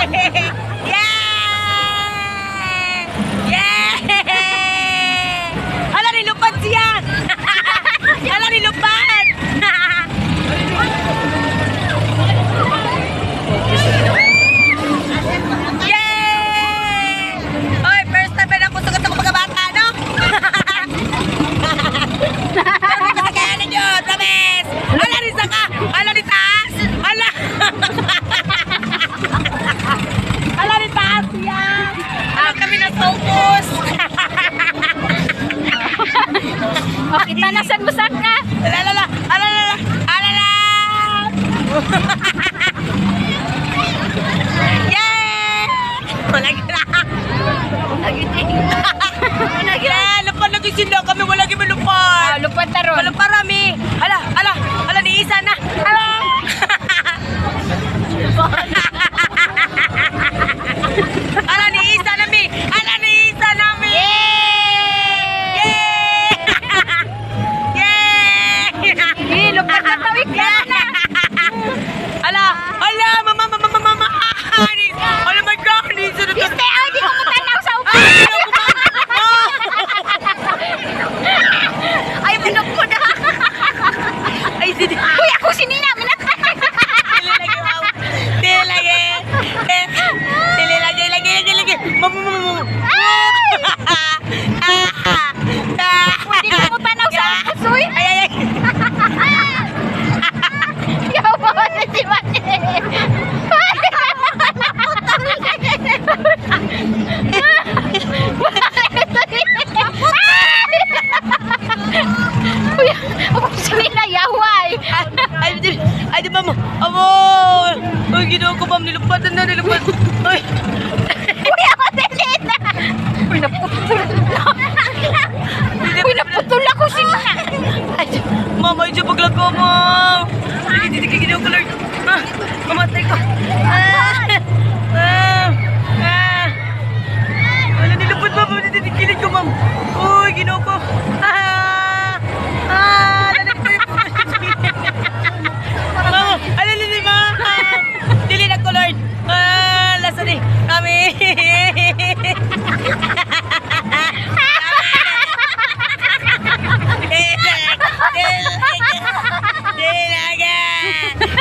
Yay! Yay! Hala, nilupad siya! Hala, nilupad! Yay! Oy, first time na ako sugat ako pagkabata, no? Kaya ninyo, promise! Hala, ni saka! Hala, ni taas! Hala! Hala, ni taas siya! Ah, kami na focus! O, kita na saan mo saka. Ala, ala, ala, ala, ala, ala! Yay! Wala gina. Wala gina. Yeah, lupad na gisinda kami, wala gina lupad. Ah, lupad na ron. Wala parami. Ala, ala, ala ni isa na. Ala. Ala ni isa na mi. Ala ni isa na mi. Yay! Yay! Eh, lupad na tawig ka na. Ala, ala, mama, mama, mama, mama. Ala, my God, ni isa na. Este, ay, di ko matanaw sa upo. Ay, ako, mama. Ay, manok ko na. Ay, sige. Uy, ako si Nina. Manok. Dili lagi, ma'am. Dili lagi. Eh, dili lagi, lagi, lagi, lagi. Mama, mama, mama. Ah, ah. Di ko matanaw sa upo, uy. Ay, ay, ay. Yawa na si Mane. Uy, ako si Nina, yaway. Ay, di, ay, di, ma'am. Amo. Ay, ginoo ko, ma'am. Nilupad na, nilupad. Ay. Uy, ako si Nina. Uy, naputol. Uy, naputol ako si Nina. Ay, ma'am, ay, di, paglag ko, ma'am. Ay, di, di, di, ginoo ko, Lord. Ah, mamatay ko. Ah, ah, ah. Wala, nilupad, ma'am. Gilid ko, ma'am. Uy, ginoo ko. Ah, ah, lalagay ko. Ma'am, ala, lili, ma'am. Dili na ko, Lord. Ah, lasa ni. Kami.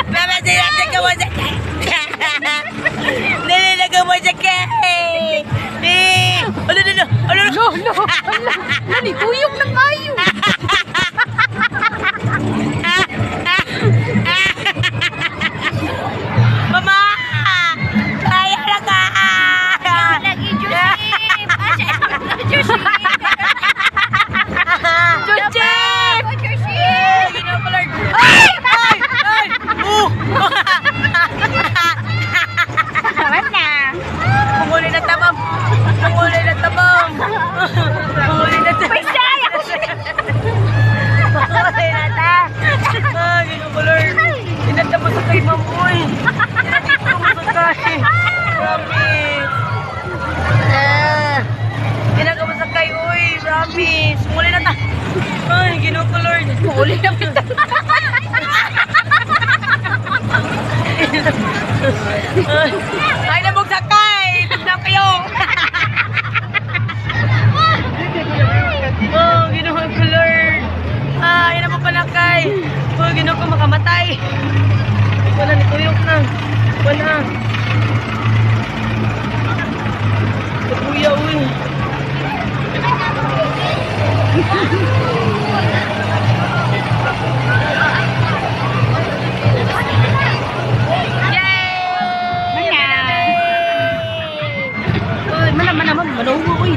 Mama, sila na ka mo sa Dili na ka mo sa Eh, ano, ano, ano, ano? Lo, lo, ala, nani, tuyok ng kayo. Mama! Kaya na ka! Lagi, Joseph. Ah, siya, Joseph. Joseph! Joseph. Ginoo ko, Lord. Ay! Ay! Ay! Oh! Tama na. Punguli na tamam! Punguli na tamam! Punguli na tamam! Uy, say, ako si Punguli na ta! Ah, ginoo ko, Lord. Inat na mo sa kay ma'am, uy. Inat mo sa kay. Promise. Ah. Inat mo sa kay, uy. Promise. Punguli na ta. Ay, ginoo ko, Lord. Uli na kita. Ay, ay na mong sakay! Tignan kayo! Oh, ginoo ko, Lord. Ah, ay na mo panakay. Oh, ginoo ko, makamatay. Wala, nituyok na. Wala. Kapuya, uy. Yay! Mana. Uy, mana, mana, mana, mana, uy.